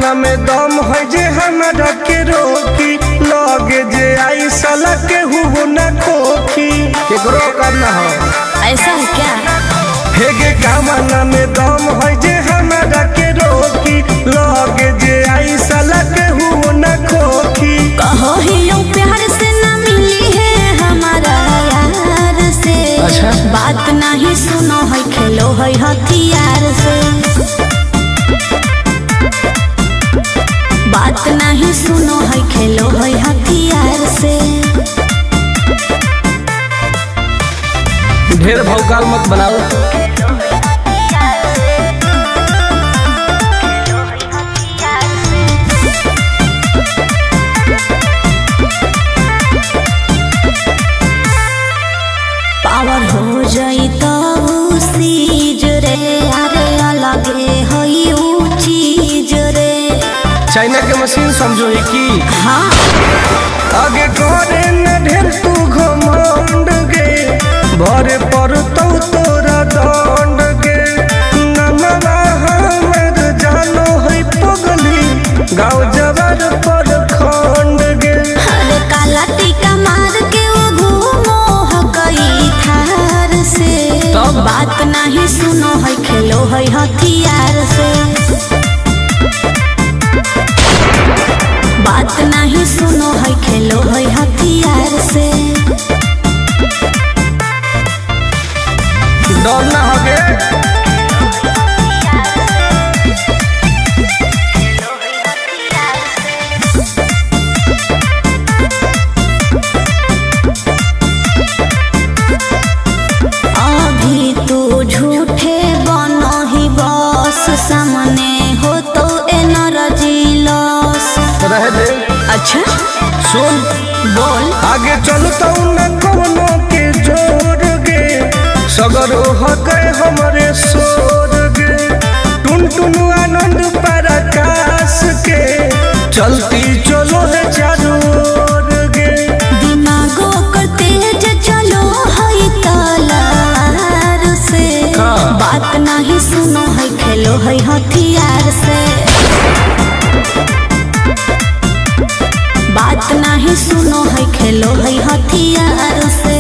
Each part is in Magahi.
कामना में दम है जे हमरा के रोकी, लगे जे आई साला के हुओ न खोखी। केकरो करना हो ऐसा है क्या? हेगे कामना में दम है जे हमरा के रोकी, लगे जे आई साला के हुओ न खोखी। कहो ही यूं प्यार से ना मिली है हमारा यार से। अच्छा। बात नहीं सुनो है खेलो है हथियार से। बात नहीं सुनो है खेलो है हथियार से। ढेर भौकाल मत बनाओ। पावर हो जाई तो सीज रे, अरे अलगे हई ऊ चीज रे। चाइना के मशीन समझो ही की। हाँ आगे करे न ढेर तू घमंड गे, भरे पर तो तोरा दंड गे। नमवा हमर जानो है पगली, गाँव जवर पर खंड गे। अरे काला टीका मार के वो घूमो हकई थार से। तब? बात नहीं सुनो है खेलो है हथियार से। बात नहीं सुनो है खेलो है हथियार से। डर ना हो गे। अभी तू झूठे बनो ही बस, सामने हो तो एनर्जी लॉस। रह दे। अच्छा सुन बोल। आगे चलता न कोनो के जोर गे, सगरो हके हमरे सोर गे। टुन टुन आनंद पराकाश के चलती चलो है चारों ओर गे। दिमागो कर तेज चलो है तलवार से। हाँ। बात नहीं सुनो है खेलो है हथियार से। बात नहीं सुनो है खेलो है हथियार से।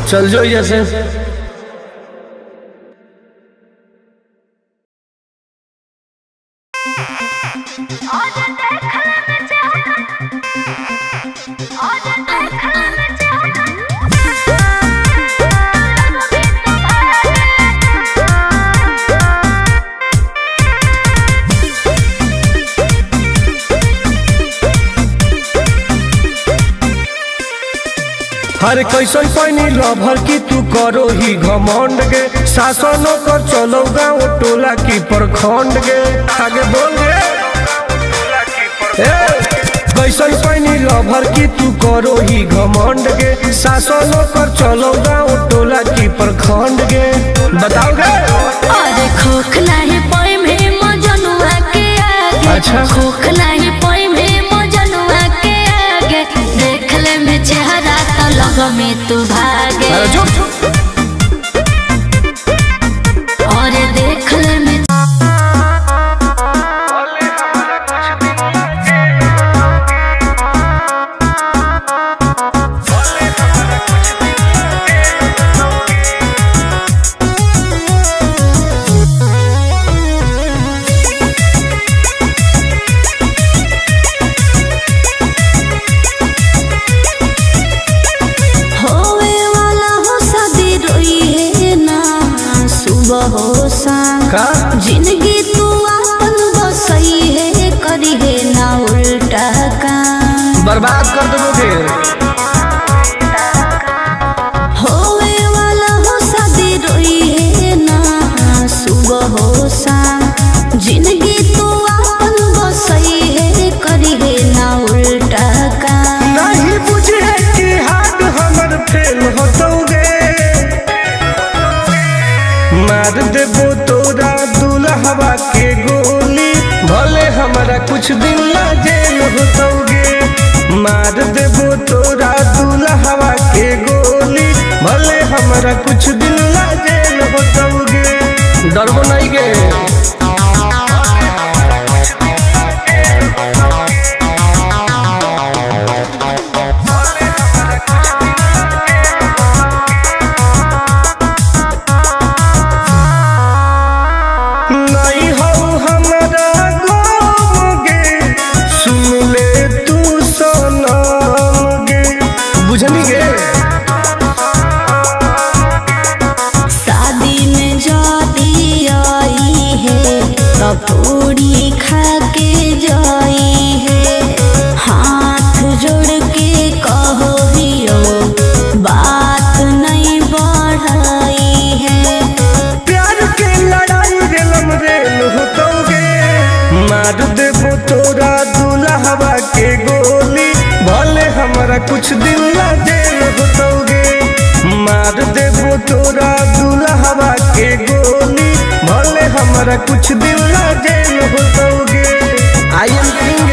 चल जो जैसे। हर कैसन पैनी लभर की तू करो ही घमंड गे, शासनो कर चलो गाँव टोला की प्रखंड गे। आगे बोल गे। ए, कैसन पैनी लभर की तू करो ही घमंड गे, शासनो कर चलो गाँव टोला की प्रखंड गे। बताओ गे। अरे खोखला ही पोई में मजनुआ के आगे। अच्छा। खोखला ही पोई में मजनुआ के आगे, देख ले में चेहरा तो लग में तू भागे। अरे चुप। अरे देख ले में होवे वाला हो शादी रोई है ना सुबह हो शाम। का जिंदगी तू अपन बसई है करी है ना उल्टा काम। बर्बाद कर दोगे। होवे वाला हो शादी रोई है ना सुबह हो शाम। जिंदगी तू अपन बसई है करी है ना उल्टा काम। नहीं बुझे कि हाथ हमर फेल होतौगे, मार देबो तोरा दुल्हवा के गोली, भले हमरा कुछ दिन ला जेल होतौगे। मार देबो तोरा दुल्हवा के गोली, भले हमरा कुछ दिन ला जेल होतौगे। डरबो नहीं गे। पूरी खा के जाई है। हाथ जोड़ के कहो हियो बात नहीं बढ़ाई है। प्यार के लड़ाई रेलम रेल होतौगे, मार देबो तोरा दुल्हवा के गोली, भले हमरा कुछ दिन ला जेल होतौगे। मार देबो तोरा दुल्हवा के गोली, भले हमरा कुछ दिन ला जेल होतौगे। I am king.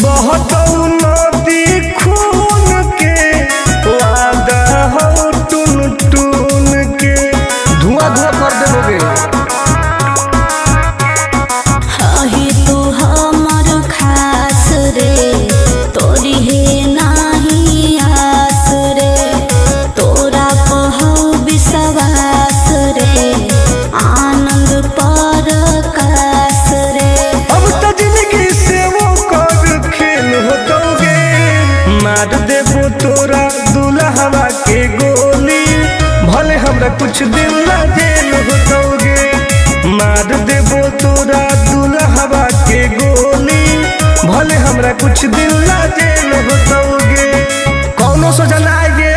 बहुत नदी खून के वादा हो टून टून के, धुआं धुआं कर देबोगे। हही तू हमर खास रे, तोरी हे नाही आस रे, तोरा पहौ विश्वास रे, आनंद पर कास रे। अब तो जिंदगी से वो कर खेल होतौगे, मार देबो तोरा दुल्हवा के गोली, भले हमरा कुछ दिन ला जेल होतौगे। मार देबो तोरा दुल्हवा के गोली, भले हमरा कुछ दिन ला जेल होतौगे। कौनो सजा ना आएगे।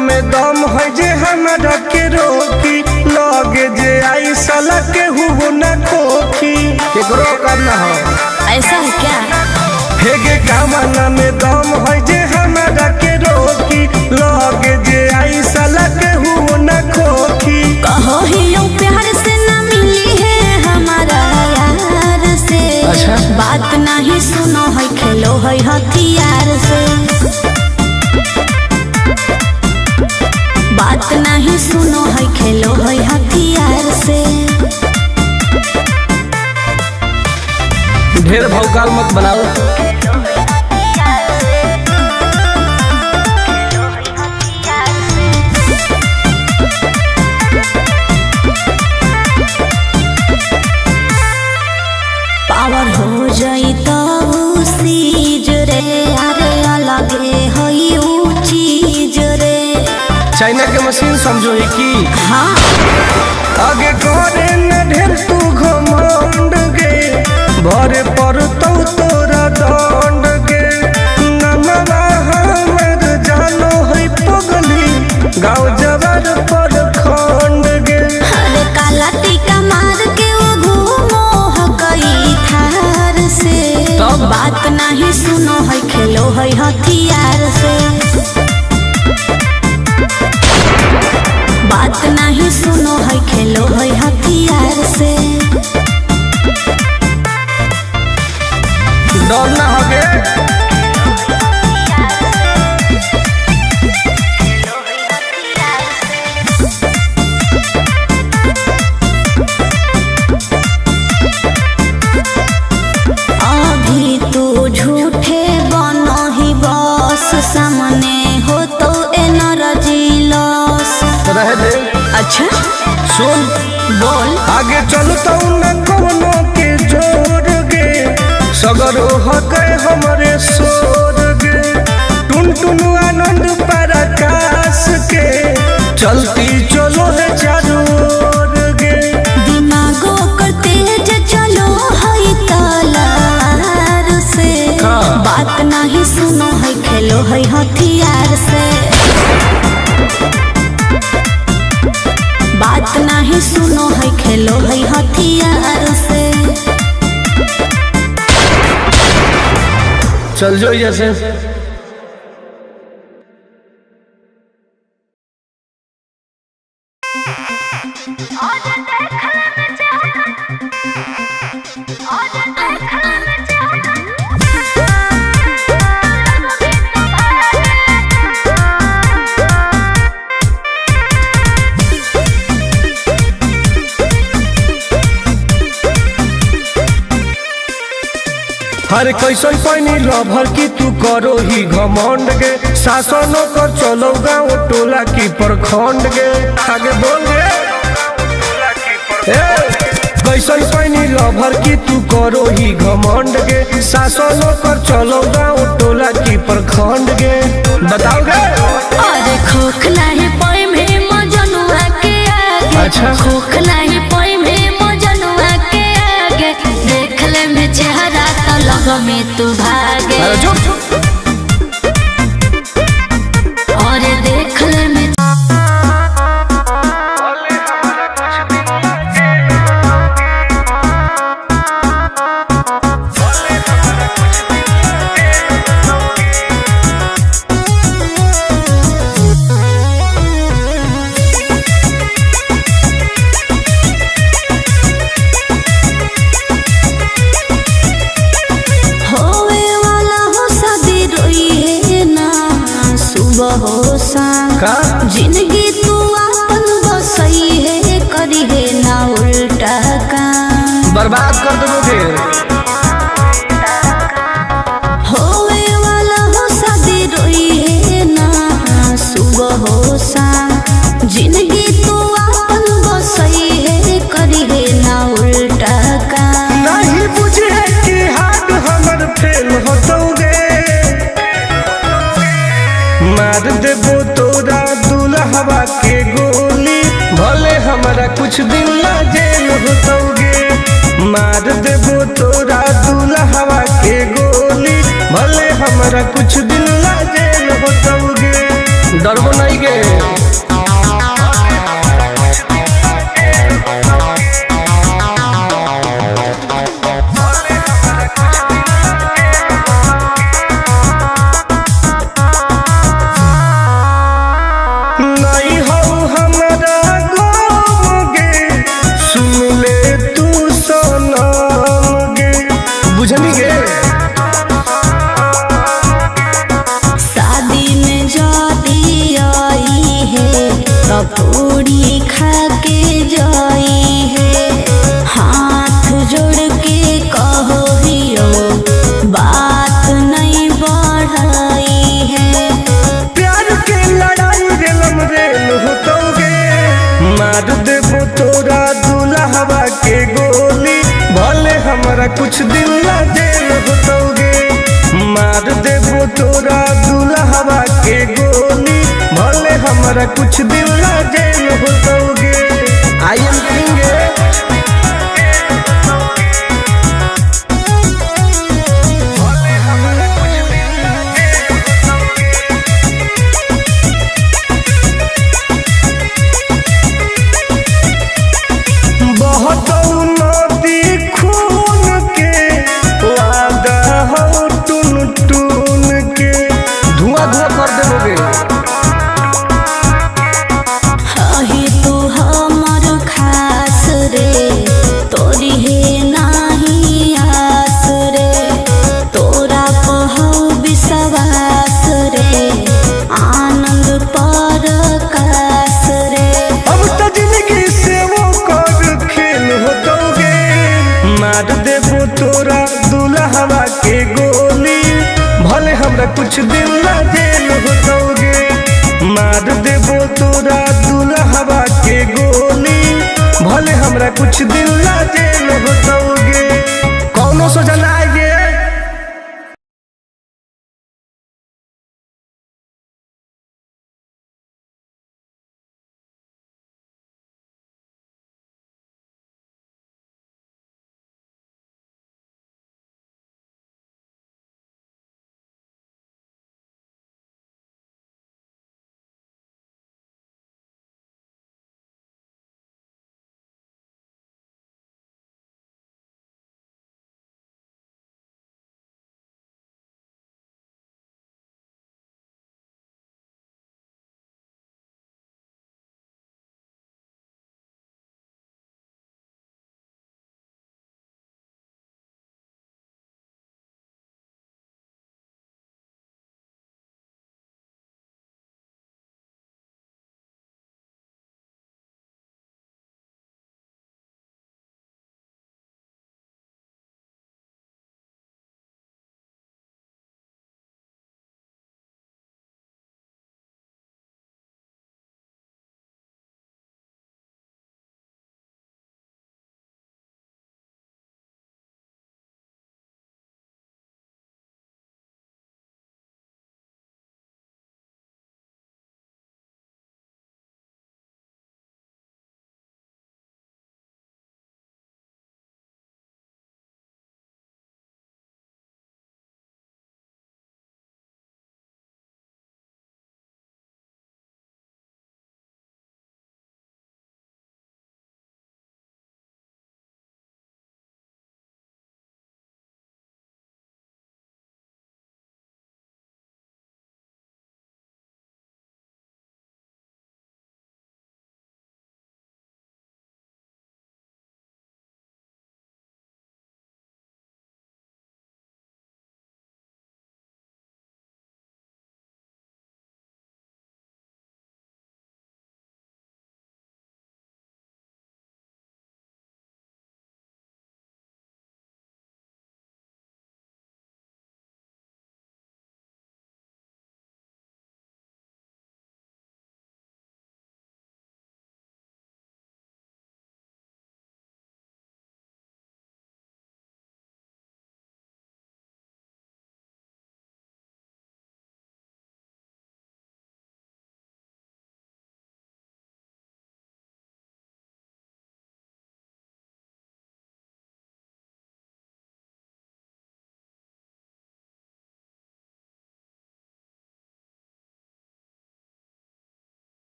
में दम है जे हमरा के रोकी, लगे जे आई साला के हुओ न खोखी। केकरो करना हो ऐसा है क्या? हेगे कामना में दम है जे हमरा के रोकी, लगे जे आई साला के हुओ न खोखी। कहो ही लो प्यार से ना मिली है हमारा यार से। अच्छा। बात नहीं सुनो है खेलो है हथियार से। बात नहीं सुनो है खेलो है हथियार से। ढेर भौकाल मत बनाओ। पावर हो जाई तो सीज रे, अरे अलगे हई ऊ चीज रे। चाइना के मशीन समझो ही की। हाँ आगे करे न ढेर तू घमंड गे, भरे पर तो तोरा दंड गे। नमवा हमर जानो है पगली, गाँव जवर पर खंड गे। अरे काला टीका मार के वो घूमो हकई थार से। तब? बात नहीं सुनो है खेलो है हथियार से। बात नहीं सुनो है खेलो है हथियार से। डर ना हो गे। अभी तू झूठे बनो ही बस, सामने हो तो एनर्जी लॉस। रह दे। अच्छा सुन बोल। आगे चलता न कोनो के जोर गे, सगरो हके हमरे सोर गे। टुन टुन आनंद पराकाश के चलती चलो है चारों ओर गे। दिमागो कर तेज चलो है तलवार से। हाँ। बात नहीं सुनो है खेलो है हथियार से। बात नहीं सुनो है खेलो है हथियार से। चल जो जैसे। हर कैसन पैनी लभर की तू करो ही घमंड गे, शासनो कर चलो गाँव टोला की प्रखंड गे। आगे बोल गे। कैसन पैनी लभर की तू करो ही घमंड गे, शासनो कर चलो गाँव टोला की प्रखंड गे। बताओ गे। अरे खोखला है पोई में मजनुआ के आगे। अच्छा। खोखला है पोई में मजनुआ के आगे, देख ले में चेहरा तो लग में तू भागे। अरे चुप। अरे देख ले में होवे वाला हो शादी रोई है ना सुबह हो शाम। का? जिंदगी तू अपन बसई है करी है ना उल्टा काम। बर्बाद कर दो फिर। होवे वाला हो शादी रोई है ना सुबह हो शाम। जिंदगी तू अपन बसई है करी है ना उल्टा काम। नहीं बुझे कि हाथ हमर फेल होतौगे, मार देबो तोरा दुल्हवा के गोली, भले हमरा कुछ दिन ला जेल होतौगे। मार देबो तोरा दुल्हवा के गोली, भले हमरा कुछ दिन ला जेल होतौगे। डरबो नहीं गे। कुछ दिन ला जेल होतौगे। मार देबो तोरा दुल्हवा के गोली, भले हमरा कुछ दिन ला जेल होतौगे। I am king. बहुत नदी खून के वादा हो टून टून के, धुआं धुआं कर देबोगे। अहे तू हमर खास रे, तोरी हे नाही आस रे, तोरा पहौ विश्वास रे, आनंद पर कास रे। अब तो जिंदगी से वो कर खेल होतोगे। मार देबो तोरा दुल्हवा के गोली, भले हमरा कुछ दिन ला जेल होतोगे। मार देबो तोरा दुल्हवा के गोली, भले हमरा कुछ दिन ला जेल होतोगे। कौनो सजा ना आएगे।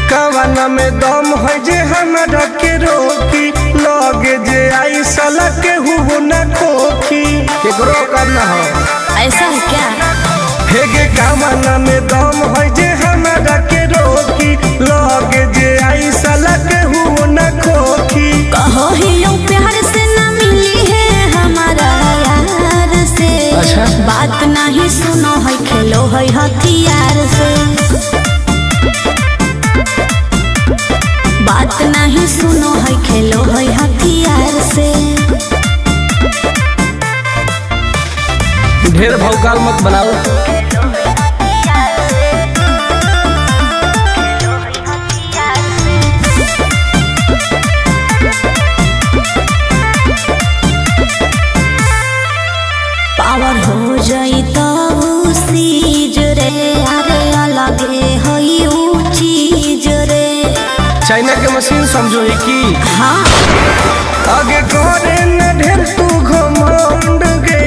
कवना में दम है जे हमरा के रोकी, लगे जे आई साला के हुओ न खोखी। केकरो करना हो ऐसा है क्या? हेगे कवना में दम है जे हमरा के रोकी, लगे जे आई साला के हुओ न खोखी। कहो ही प्यार से न मिली है हमारा ढेर भौकाल मत बनाओ। पावर हो जाई तब सीज रे, अरे अलगे हई ऊ चीज रे। चाइना के मशीन समझो ही की। हाँ। आगे करे न ढेर तू घमंड गे,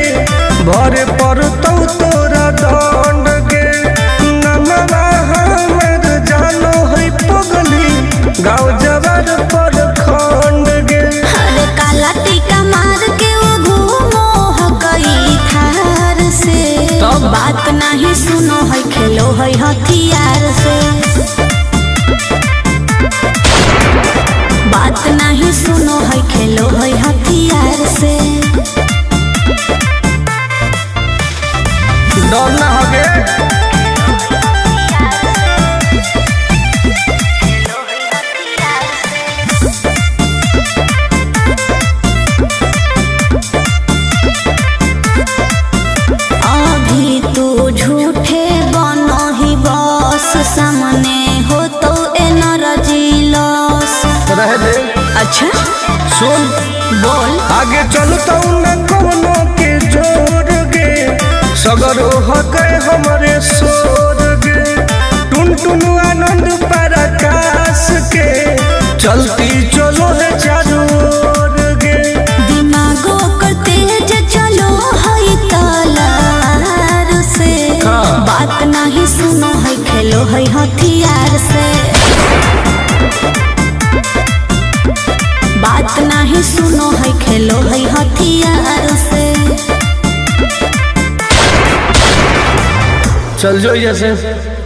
भरे पर तो तोरा दंड गे। नमवा हमर जानो है पगली, गाँव जवार पर खंड गे। अरे काला टीका मार के वो घूमो हकई थार से। तब? बात नहीं सुनो है खेलो है हथियार से। बात नहीं सुनो है खेलो है हथियार से। डर ना हो गे। अभी तू झूठे बनो ही बस, सामने हो तो एनर्जी लॉस। रह दे। अच्छा। सुन। बोल। आगे चलता न कवनो के जोर गे, सगरो हके हमरे सोर गे। टुन टुन आनंद पराकाश के चलती चलो है चारू ओर गे। दिमागो कर तेज चलो है तलवार से। हाँ। बात नहीं सुनो है खेलो है हथियार से। बात नहीं सुनो है खेलो है हथियार से। चल जो जैसे।